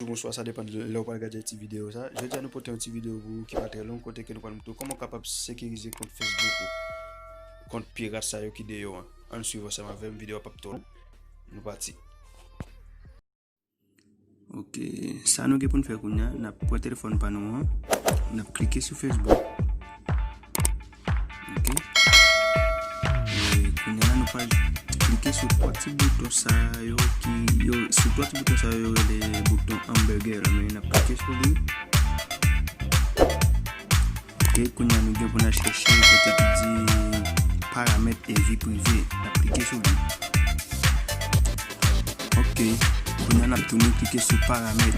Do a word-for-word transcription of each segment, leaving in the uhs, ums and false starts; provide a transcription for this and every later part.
Bonswa, sa depann lè w pral gade ti videyo sa. Jodi a nou pote yon ti videyo pou ou ki pa trè long, kote ke nou pral montre w kòman w kapab sekirize kont Facebook ou, kont pirat sa yo ki deyò an. Ann swiv ansanm avè m, videyo a p ap twò long. Nou pati. Ok, sa nou gen pou n fè kounye a, n ap pran telefòn pa nou an, n ap klike sou Facebook. Ok. E kounye a la, nou pral klike sou twa ti bouton sa yo ki yo, sou twa ti bouton sa yo rele bouton hamburger la, men n ap klike sou li. Ok, kounye a nou gen pou n al chèche kote ki di paramèt e vi prive. N ap klike sou li. Ok, kounye a n ap tounen klike sou paramèt.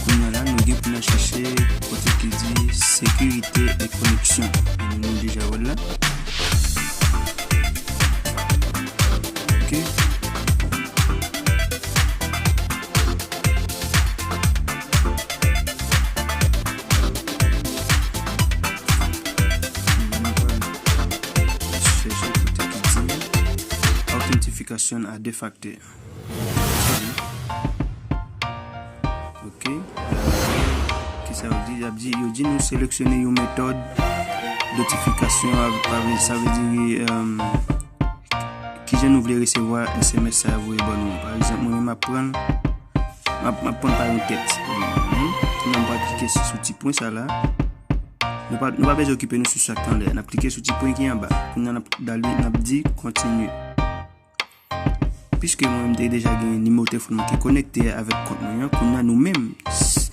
Kounye a la, nou gen pou n al chèche kote ki di sekirite e koneksyon. E nou menm deja wè l la. Ok. Chèche kote ki di authentification à deux facteurs. Ok. Kisa yo di? Y ap di, yo di nou seleksyone yon metòd notifikasyon, sa vle di, um, kijan nou vle resevwa S M S sa yo voye ban nou an. Pa egzanp, mwen menm m ap pran, m ap, m ap pran pa yon tèt. Kounye a m pral klike sou ti pwen sa la. Nou pa, nou pa bezwen okipe nou sou sa k anlè. N ap klike sou ti pwen ki anba. Kounye a n ap dale, n ap di kontinye. Piske mwen menm te deja gen nimewo telefòn mwen ki konekte avèk kont mwen an, kounye a nou menm, s-,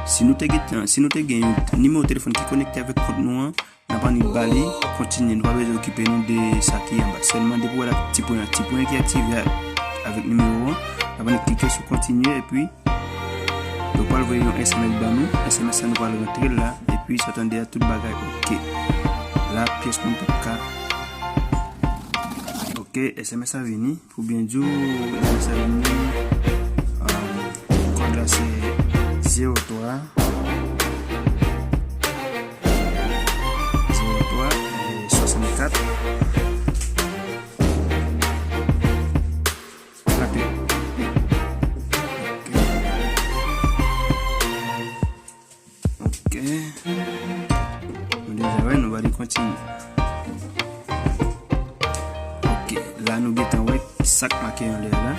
si nou te gen, si nou te gen yon nimewo telefòn ki konekte avèk kont nou an, n ap annik ba li kontinye. Nou pa bezwen okipe nou de sa ki anba. Sèlman depi w wè la ti pwen an, ti pwen ki aktive a, avèk nimewo an, n ap annik klike sou kontinye epi yo pral voye yon S M S ban nou. S M S la nou pral rantre l la epi sa tande a tout bagay ok. La pyès moun p ap ka. Ok, S M S la vini. Pou byen di w, S M S la vini. Um, kòd la se zewo twa, zewo twa, e swasannkat. Raple. Ok. Ok. Nou deja wè, nou va li kontinye. Ok, la nou gentan wè sa k make anlè a la.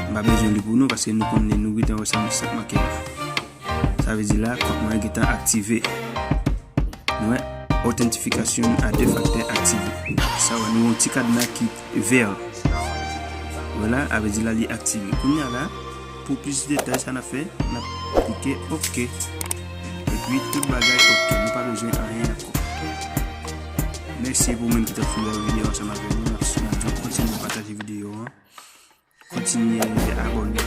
M pa bezwen li pou nou paske nou konnen, nou gentan wè sa, sa k make la. Sa vle di la, kont mwen gentan aktive. Nou wè, authentification à deux facteurs active. Sa wè, nou wè yon ti kadna ki vè. Vwala, sa vle di la li aktive. Kounye a la, pou plis detay, sa n ap fè, n ap klike ok. Epi tout bagay ok. Nou pa bezwen anyen ankò. Mèsi pou moun ki t ap swiv videyo ansanm avèk nou. N ap, n ap kontinye pataje videyo an. Kontinye abòne ak